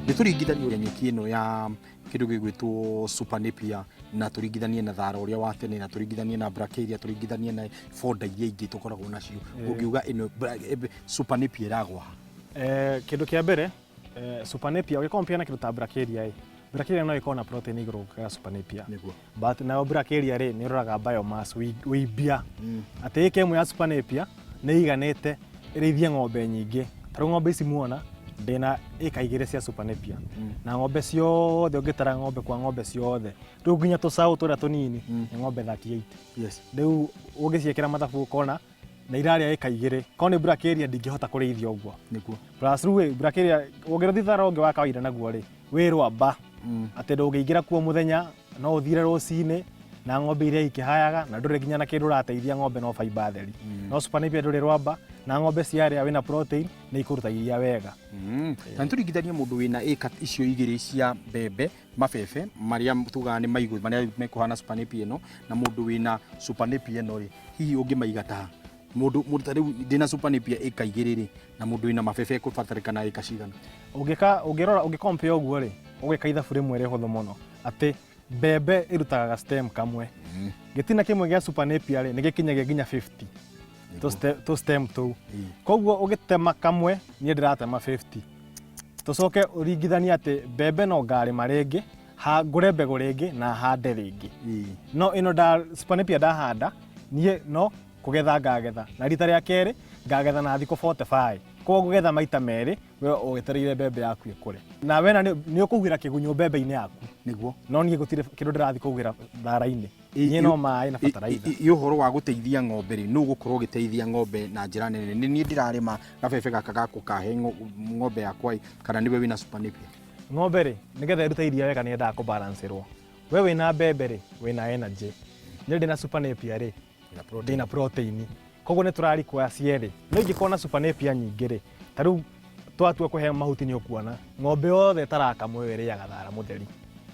Nĩ tũringithanie nyeki ĩno ya kĩndũ gĩgwĩtwo Super Napier na tũringithanie na thara ũrĩa wa tene na tũringithanie na Bracharia, tũringithanie na fodder iria ingĩ tũkoragwo nacio. Ũngiuga ĩno Super Napier ĩragwa ha? Kĩndũ kĩa mbere, Super Napier ũgĩcompare na kĩndũ ta Bracharia ĩ, Bracharia no ĩkorwo na protein igũrũ gũkĩra Super Napier. But nayo Bracharia rĩ, nĩ ĩroraga biomass, wĩimbia. Atĩ ĩka ĩmwe ya Super Napier nĩ ĩiganĩte ĩrĩithie ng'ombe nyingĩ. Ta rĩu ng'ombe ici muona, ndĩna ĩka 2 cia Super Napier. Na ng'ombe ciothe ũngĩtara ng'ombe kwa ng'ombe ciothe, rĩu nginya tũcaũ tũrĩa tũnini nĩ ng'ombe 38. Rĩu ũngĩciĩkĩra mathabu ũkona na irarĩa ĩka 2. Korwo nĩ Bracharia ndingĩhota kũrĩithia ũguo. Plus rĩu ĩ, Bracharia ũngĩrĩithia thara ũngĩ wa kawaida naguo rĩ, wĩ rwamba. Atĩ ndũngĩingĩra kuo mũthenya, no ũthire rũcinĩ na ng'ombe iria ikĩhayaga na ndũrĩ nginya na kĩndũ ũrateithia ng'ombe no fiber theri. No Super Napier ndũrĩ rwamba na ng'ombe ciarĩa wĩna protein nĩ ikũruta iria wega. Na nĩtũringithanie mũndũ wĩna ĩka icio 2 cia mbembe, mabebe marĩa tugaga nĩ maigũ marĩa mekũhana Super Napier ĩno na mũndũ wĩna Super Napier ĩno rĩ, hihi ũngĩmaiga ta mũndũ ta rĩu ndĩna Super Napier ĩka 2 rĩ, na mũndũ wĩna mabebe ekũbatarĩkana ĩka cigana? Ũngĩka, ũngĩrora, ũngĩcompare ũguo rĩ, ũgĩka ithabu rĩmwe rĩhũthũ mũno atĩ mbembe ĩrutaga ga stem kamwe. Gĩtina kĩmwe gĩa Super Napier rĩ, nĩ gĩkinyagia nginya 50 tũ stem tũu. Koguo ũgĩtema kamwe, niĩ ndĩratema 50. Tũcoke ũringithanie atĩ mbembe no ngarĩma rĩngĩ, ngũre mbegũ rĩngĩ na hande rĩngĩ. No ĩno Super Napier ndahanda, niĩ no kũgetha ngagetha. Na rita rĩa kerĩ ngagetha na thikũ 45. Koguo ngũgetha maita merĩ, we ũgĩtereire mbembe yaku ĩkũre. Na we na nĩ ũkũhuhĩra kĩgunyũ mbembe-inĩ yaku. No niĩ gũtirĩ kĩndũ ndĩrathiĩ kũhuhĩra thara-inĩ. Niĩ no maĩ na bataraitha. Ĩ ũhoro wa gũteithia ng'ombe rĩ, nũ ũgũkorwo ũgĩteithia ng'ombe na njĩra nene? Nĩ niĩ ndĩrarĩma gabebe gaka ga gũkahe ng'ombe yakwa ĩ, kana nĩwe wĩna Super Napier? Ng'ombe rĩ, nĩgetha ĩrute iria wega nĩ yendaga kũbalancerwo. We wĩna mbembe rĩ, wĩna energy. Niĩ ndĩna Super Napier rĩ, ndĩna protein. Koguo nĩ tũra require cierĩ. No ingĩkorwo na Super Napier nyingĩ rĩ, ta rĩu twatua kũhe mahuti nĩ ũkuona ng'ombe yothe ĩtarakamwo ĩyo ĩrĩaga thara mũtheri.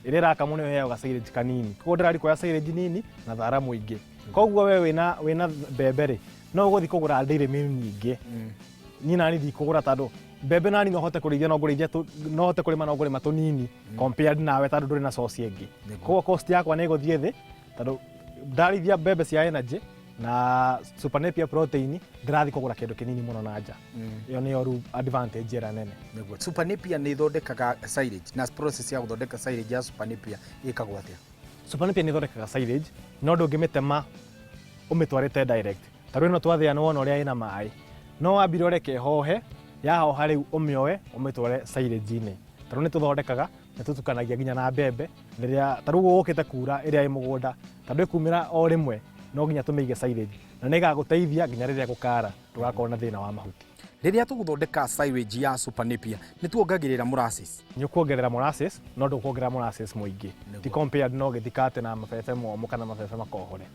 Ĩrĩa ĩrakamwo nĩyo ĩheagwo ga silage kanini. Koguo ndĩra require silage nini na thara mũingĩ. Koguo we wĩna mbembe rĩ, no ũgũthiĩ kũgũra dairy meal nyingĩ. Niĩ nani ndikũgũra tondũ mbembe nani no hote kũrĩithia no ngũrĩithia no hote kũrĩma no ngũrĩma tũnini compared nawe tondũ ndũrĩ na source ĩngĩ. Koguo cost yakwa nĩ ĩgũthiĩ thĩ tondũ ndarĩithia mbembe cia energy na Super Napier protein ndĩrathiĩ kũgũra kĩndũ kĩnini mũno na nja. Ĩyo nĩyo rĩu advantage ĩrĩa nene. Super Napier nĩ ĩthondekaga silage na process ya gũthondeka silage ya Super Napier ĩkagwo atĩa? Super Napier nĩ ĩthondekaga silage no ndũngĩmĩtema ũmĩtwarĩte direct. Ta rĩu ĩno twathĩa nĩ wona ũrĩa ĩna maĩ. No wambire ũreke ĩhohe, yahoha rĩu ũmĩoe ũmĩtware silage-inĩ. Ta rĩu nĩ tũthondekaga, nĩ tũtukanagia nginya na mbembe rĩrĩa ta rĩu gũkĩte kura ĩrĩa ĩ mũgũnda, tondũ ĩkumĩra o rĩmwe no nginya tũmĩige silage na nĩ ĩgagũteithia nginya rĩrĩa gũkara ndũgakorwo na thĩna wa mahuti. Rĩrĩa tũgũthondeka silage ya Super Napier nĩ tuongagĩrĩra molasses? Nĩ ũkuongerera molasses no ndũkuongerera molasses mũingĩ. Ti compared na ũgĩthika atĩ na mabebe momũ kana mabebe makohore.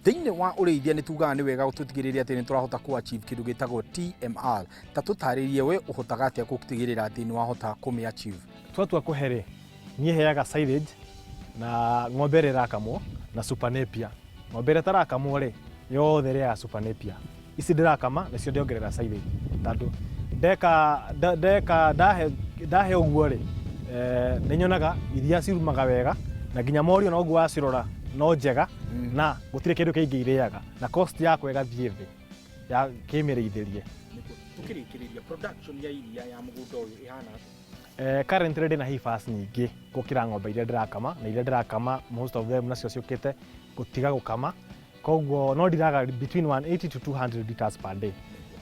Thĩinĩ wa ũrĩithia nĩ tugaga nĩ wega tũtigĩrĩre atĩ nĩ tũrahota kũ achieve kĩndũ gĩtagwo TMR. Ta tũtarĩrie we ũhotaga atĩa gũtigĩrĩra atĩ nĩ wahota kũmĩ achieve? Twatua kũhe rĩ, niĩ heaga silage na ng'ombe ĩrĩa ĩrakamwo na Super Napier. Ng'ombe ĩrĩa ĩtarakamwo rĩ, yothe ĩrĩaga Super Napier. Ici ndĩrakama nĩcio ndĩongerera silage tondũ ndeka ndeka ndahe ndahe ũguo rĩ, nĩ nyonaga iria cirumaga wega na nginya mori ona ũguo wacirora no njega na gũtirĩ kĩndũ kĩingĩ irĩaga na cost yakwa ĩgathiĩ thĩ ya kĩmĩrĩithĩrie. Tũkĩrĩkĩrĩria, production ya iria ya mũgũnda ũyũ ĩhana atĩa? Currently ndĩna heifers nyingĩ gũkĩra ng'ombe iria ndĩrakama na iria ndĩrakama most of them nacio ciũkĩte gũtiga gũkama, koguo no ndiraga between 180 to 200 liters per day,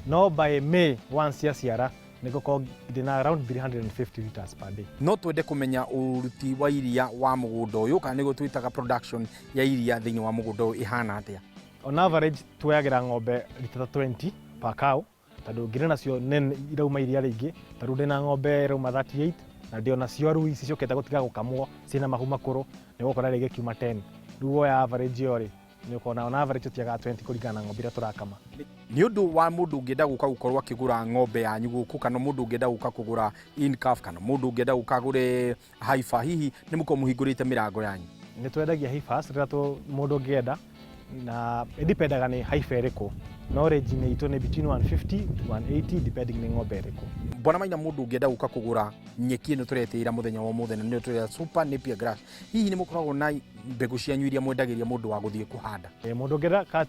no by May once ciaciara nĩ ngũkorwo ndĩna around 350 liters per day. No twende kũmenya ũruti wa iria wa mũgũnda ũyũ kana nĩguo twĩtaga production ya iria thĩinĩ wa mũgũnda ũyũ ĩhana atĩa? On average tuoyagĩra ng'ombe lita ta 20 per cow tondũ ngĩrĩ nacio nene irauma iria rĩingĩ, ta rĩu ndĩna ng'ombe ĩrauma 38 na ndĩ onacio rĩu ici ciũkĩte gũtiga gũkamwo ciĩna mahu makũrũ nĩ ũgũkora rĩngĩ kiuma 10. Rĩu woya average ĩyo rĩ, nĩ ũkona on average tũtiagaga 20 kũringana na ng'ombe iria tũrakama. Nĩ ũndũ wa mũndũ ũngĩenda gũka gũkorwo akĩgũra ng'ombe yanyu gũkũ kana mũndũ ũngĩenda gũka kũgũra in calf kana mũndũ ũngĩenda gũka agũre heifer, hihi nĩ mũkorwo mũhingũrĩte mĩrango yanyu? Nĩ twendagia heifers rĩrĩa mũndũ ũngĩenda. Na ĩdipendaga nĩ haiba ĩrĩkũ, no range-inĩ itũ nĩ between 150 to 180 depending nĩ ng'ombe ĩrĩkũ. Bwana Maina, mũndũ ũngĩenda gũka kũgũra nyeki ĩno tũretĩĩra mũthenya wa ũmũthĩ na nĩyo tũreta Super Napier Grass, hihi nĩ mũkoragwo na mbegũ cianyu iria mwendagĩria mũndũ wa gũthiĩ kũhanda? Mũndũ ũngĩenda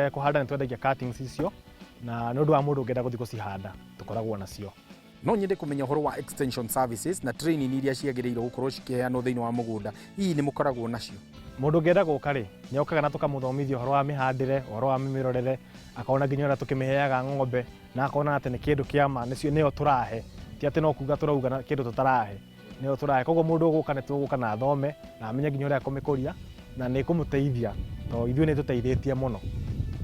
kũhanda nĩ twendagia cuttings icio, na nĩ ũndũ wa mũndũ ũngĩenda gũthiĩ gũcihanda tũkoragwo nacio. No nyende kũmenya ũhoro wa extension services na training iria ciagĩrĩirwo gũkorwo cikĩheanwo thĩinĩ wa mũgũnda, hihi nĩ mũkoragwo nacio? Mũndũ ũngĩenda gũka rĩ, nĩ okaga na tũkamũthomithia ũhoro wa mĩhandĩre, ũhoro wa mĩmĩrorere, akona nginya ũrĩa tũkĩmĩheaga ng'ombe, na akona atĩ nĩ kĩndũ kĩa ma, nĩcio nĩyo tũrahe, ti atĩ no kuga tũrauga na kĩndũ tũtarahe, nĩyo tũrahe. Koguo mũndũ ũgũka nĩ tũgũka na athome, na amenye nginya ũrĩa akũmĩkũria, na nĩ ĩkũmũteithia, tondũ ithuĩ nĩ ĩtũteithĩtie mũno.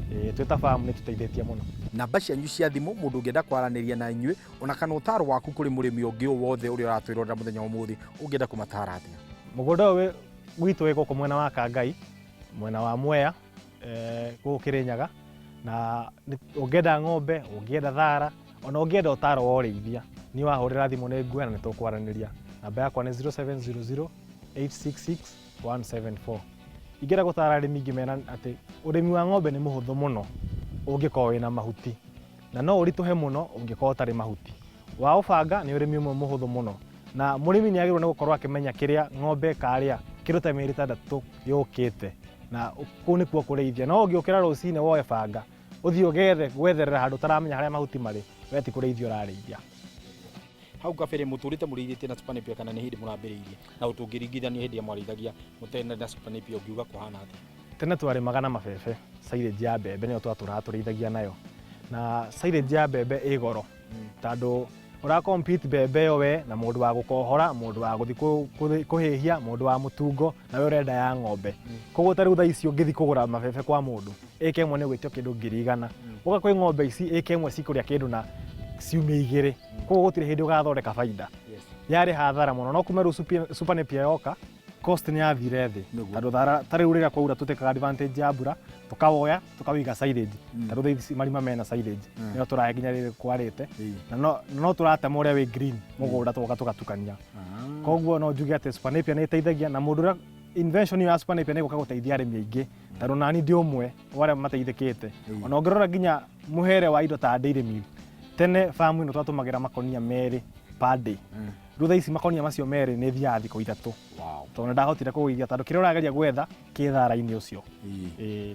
Ĩĩ twĩ ta farm nĩ ĩtũteithĩtie mũno. Namba cianyu cia thimũ mũndũ ũngĩenda kwaranĩria na inyuĩ, ona kana ũtaro waku kũrĩ mũrĩmi ũngĩ o wothe ũrĩa ũratwĩrorera mũthenya wa ũmũthĩ, ũngĩenda kũmatara atĩa? Mũgũnda ũyũ witũ wĩ gũkũ mwena wa Kangai, mwena wa Mwea, gũkũ Kĩrĩnyaga, na ũngĩenda ng'ombe, ũngĩenda thara, ona ũngĩenda ũtaro wa ũrĩithia, niĩ wahũrĩra thimũ nĩ nguoya na nĩ tũkwaranĩria. Namba yakwa nĩ 0700 866 174. Ingĩenda gũtara arĩmi ngĩmera atĩ ũrĩmi wa ng'ombe nĩ mũhũthũ mũno ũngĩkorwo wĩna mahuti, na no ũritũhe mũno ũngĩkorwo ũtarĩ mahuti. Wa ũbanga nĩ ũrĩmi ũmwe mũhũthũ mũno, na mũrĩmi nĩ agĩrĩirwo nĩ gũkorwo akĩmenya kĩrĩa ng'ombe ĩkarĩa kĩndũ ta mĩeri ĩtandatũ yũkĩte, na kũu nĩkuo kũrĩithia. No ũngĩũkĩra rũcinĩ woe banga ũthiĩ ũgethe gwetherera handũ ũtaramenya harĩa mahuti marĩ, we ti kũrĩithia ũrarĩithia. Hau kabere mũtũrĩte mũrĩithĩtie na Super Napier kana nĩ hĩndĩ mũrambĩrĩirie? Na tũngĩringithania hĩndĩ ĩrĩa mwarĩithagia mũtarĩ na Super Napier ũngiuga kũhana atĩa? Tene twarĩmaga na mabebe, silage ya mbembe nĩyo twatũraga tũrĩithagia nayo, na silage ya mbembe ĩ goro, tondũ ũra compete mbembe ĩyo we na mũndũ wa gũkohora, mũndũ wa gũthiĩ kũhĩhia, mũndũ wa mũtungo, na we ũrenda ya ng'ombe. Koguo ta rĩu thaa ici ũngĩthiĩ kũgũra mabebe kwa mũndũ, ĩka ĩmwe nĩ ũgwĩtio kĩndũ 100,000. Ũka kwĩ ng'ombe ici, ĩka ĩmwe cikũrĩa kĩndũ na ciumia igĩrĩ. Koguo gũtirĩ hĩndĩ ũgathondeka baida. Yarĩ hathara mũno, no kuma rĩu Super Napier yoka, cost nĩ yathire thĩ. Tondũ thara ta rĩu rĩrĩa kwaura tũtĩkaga advantage ya mbura, tũkawoya, tũkawĩiga silage. Ta rĩu thaa ici marima mena silage, nĩyo tũrahe nginya rĩrĩa kwarĩte. Na no tũratema ũrĩa wĩ green mũgũnda tũgoka tũgatukania. Koguo no njuge atĩ Super Napier nĩ ĩteithagia, na mũndũ ũrĩa invention ĩyo ya Super Napier nĩ ĩgũka gũteithia arĩmi aingĩ, tondũ nani ndĩ ũmwe wa arĩa mateithĩkĩte. Ona ũngĩrora nginya mũhere wa indo ta dairy meal, tene farm ĩno twatũmagĩra makonia 2 per day. Rĩu thaa ici makonia macio 2 nĩ thiaga thikũ 3. Tondũ nĩ ndahotire kũgũithia, tondũ kĩrĩa ũrageria gwetha kĩ thara-inĩ ũcio.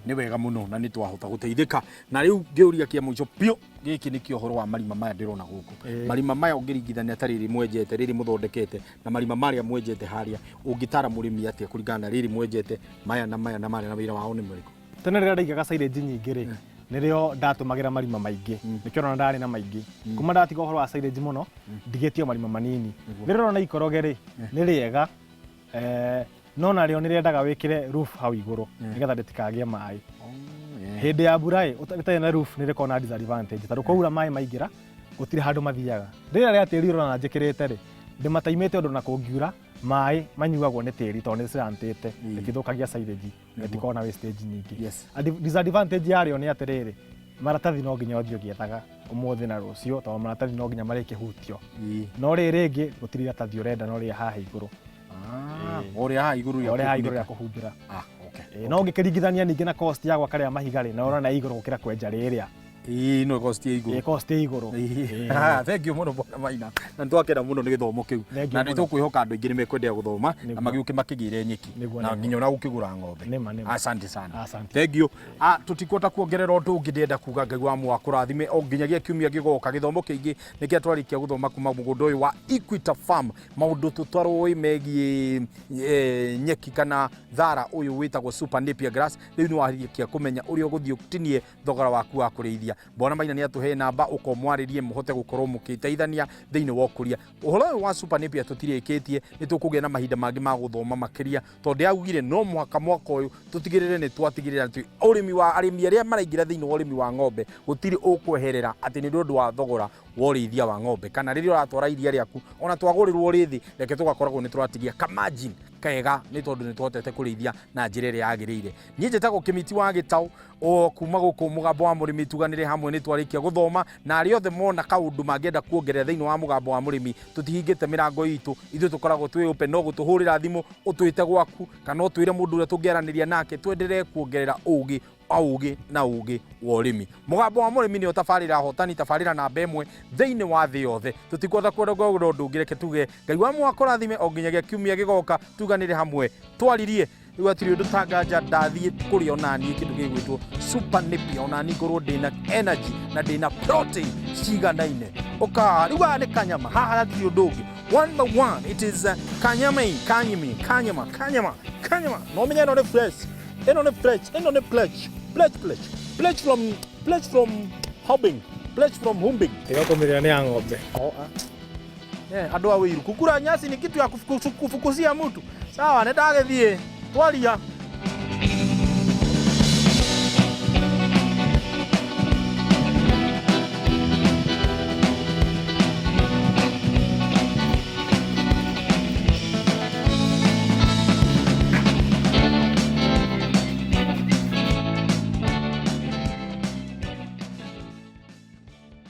Nĩ wega mũno na nĩ twahota gũteithĩka. Na rĩu ngĩũria kĩa mũico biũ, gĩkĩ nĩkĩo ũhoro wa marima maya ndĩrona gũkũ. Marima maya ũngĩringithania ta rĩrĩ mwenjete, rĩrĩ mũthondekete, na marima marĩa mwenjete harĩa, ũngĩtara mũrĩmi atĩa kũringana na rĩrĩ mwenjete, maya na maya na marĩa, na wĩra wao nĩ mũrĩkũ? Tene rĩrĩa ndaigaga silage nyingĩ rĩ, nĩrĩo ndatũmagĩra marima maingĩ, nĩkĩo ũrona ndarĩ na maingĩ. Kuma ndatiga ũhoro wa silage mũno, ndigĩtie o marima manini. Rĩrĩa ũrona ikoroge rĩ, nĩ rĩega, no narĩo nĩ rĩendaga wĩkĩre roof hau igũrũ, nĩgetha rĩtikagĩe maĩ. Hĩndĩ ya mbura ĩ, rĩtarĩ na roof nĩ rĩkoragwo na disadvantage, tondũ kwaura maĩ maingĩra, gũtirĩ handũ mathiaga. Rĩrĩa rĩa tĩri ũrona njĩkĩrĩte rĩ, ndĩmataimĩte ũndũ na kũngiura, maĩ manyuagwo nĩ tĩri tondũ nĩ slanted, rĩtithũkagia silage, rĩtikoragwo na wastage nyingĩ. Disadvantage yarĩo nĩ atĩrĩrĩ, maratathi no nginya ũthiĩ ũgĩethaga ũmũthĩ na rũciũ, tondũ maratathi no nginya marĩkĩhutio. No rĩrĩ rĩngĩ gũtirĩ iratathi ũrenda no rĩrĩa haha igũrũ. O rĩa haha igũrũ rĩa O rĩa haha igũrũ rĩa kũhumbĩra. No ũngĩkĩringithania ningĩ na cost ya gwaka rĩa mahiga rĩ, na ũrona igũrũ gũkĩra kwenja rĩrĩa. No cost ĩ igũrũ. Cost ĩ igũrũ. Thank you mũno Bwana Maina. Na nĩ twakena mũno nĩ gĩthomo kĩu. Na nĩ tũkwĩhoka andũ aingĩ nĩ mekwendea gũthoma na magĩũke makĩgĩre nyeki na nginya ona gũkĩgũra ng'ombe. Asante sana. Thank you. Tũtikuhota kuongerera ũndũ ũngĩ, ndĩrenda kuga Ngai wa Mũa kũrathime o nginyagia kiumia gĩgoka. Gĩthomo kĩingĩ nĩkĩo twarĩkia gũthoma kuma mũgũnda ũyũ wa Equita Farm, maũndũ tũtarũĩ megiĩ nyeki kana thara ũyũ wĩtagwo Super Napier Grass. Rĩu nĩ warĩkia kũmenya ũrĩa ũgũthiĩ ũtinie thogora waku wa kũrĩithia. Bwana Maina nĩ atũhe namba ũkomwarĩrie mũhote gũkorwo mũkĩteithania thĩinĩ wa ũkũria. Ũhoro ũyũ wa Super Napier tũtirĩkĩtie, nĩ tũkũgĩa na mahinda mangĩ ma gũthoma makĩria, tondũ yaugire no mũhaka mwaka ũyũ tũtigĩrĩre nĩ twatigĩrĩra atĩ ũrĩmi wa arĩmi arĩa maraingĩra thĩinĩ wa ũrĩmi wa ng'ombe gũtirĩ ũkweherera atĩ nĩ ũndũ wa thogora wa ũrĩithia wa ng'ombe, kana rĩrĩa ũratwara iria rĩaku ona twagũrĩrwo rĩ thĩ, reke tũgakoragwo nĩ tũratigia ka margin Kega nĩ tondũ nĩ tũhotete kũrĩithia na njĩra ĩrĩa yagĩrĩire. Niĩ njĩtagwo Kĩmiti wa Gĩtaũ o kuma gũkũ Mũgambo wa Mũrĩmi. Tuganĩre hamwe nĩ twarĩkia gũthoma, na arĩa othe mona kaũndũ mangĩenda kuongerera thĩinĩ wa Mũgambo wa Mũrĩmi, tũtihingĩte mĩrango itũ. Ithuĩ tũkoragwo twĩ open, no gũtũhũrĩra thimũ ũtwĩte gwaku kana ũtwĩre mũndũ ũrĩa tũngĩaranĩria nake twenderee kuongerera ũgĩ ũgĩ na ũgĩ wa ũrĩmi. Mũgambo wa Mũrĩmi nĩyo tabarĩra hotani, tabarĩra namba 1 thĩinĩ wa thĩ yothe. Tũtikwenda kwenda kuongerera ũndũ ũngĩ, reke tuge Ngai wa mwaka ũrathime o nginyagia kiumia gĩgoka. Tuganĩre hamwe twaririe. Rĩu hatirĩ ũndũ tanganja ndathiĩ kũrĩa onaniĩ kĩndũ gĩgwĩtwo Super Napier, onani ngorwo ndĩna energy na ndĩna protein ciganaine. Ũka rĩu haha nĩ kanyama, haha hatirĩ ũndũ ũngĩ. One by one it is kanyama, kanyimi, kanyama, kanyama, kanyama. No menye ĩno nĩ fresh, ĩno nĩ fresh, ĩno nĩ pledge, pledge, pledge, pledge from, pledge from hobbing, pledge from humbing. Tiga kũmĩrĩra nĩ ya ng'ombe. Oh, ah. Yeah, andũ a Wĩiru, kukura nyasi ni kitu ya kufukuzia mtu. Sawa, nĩ ndagĩthiĩ twaria.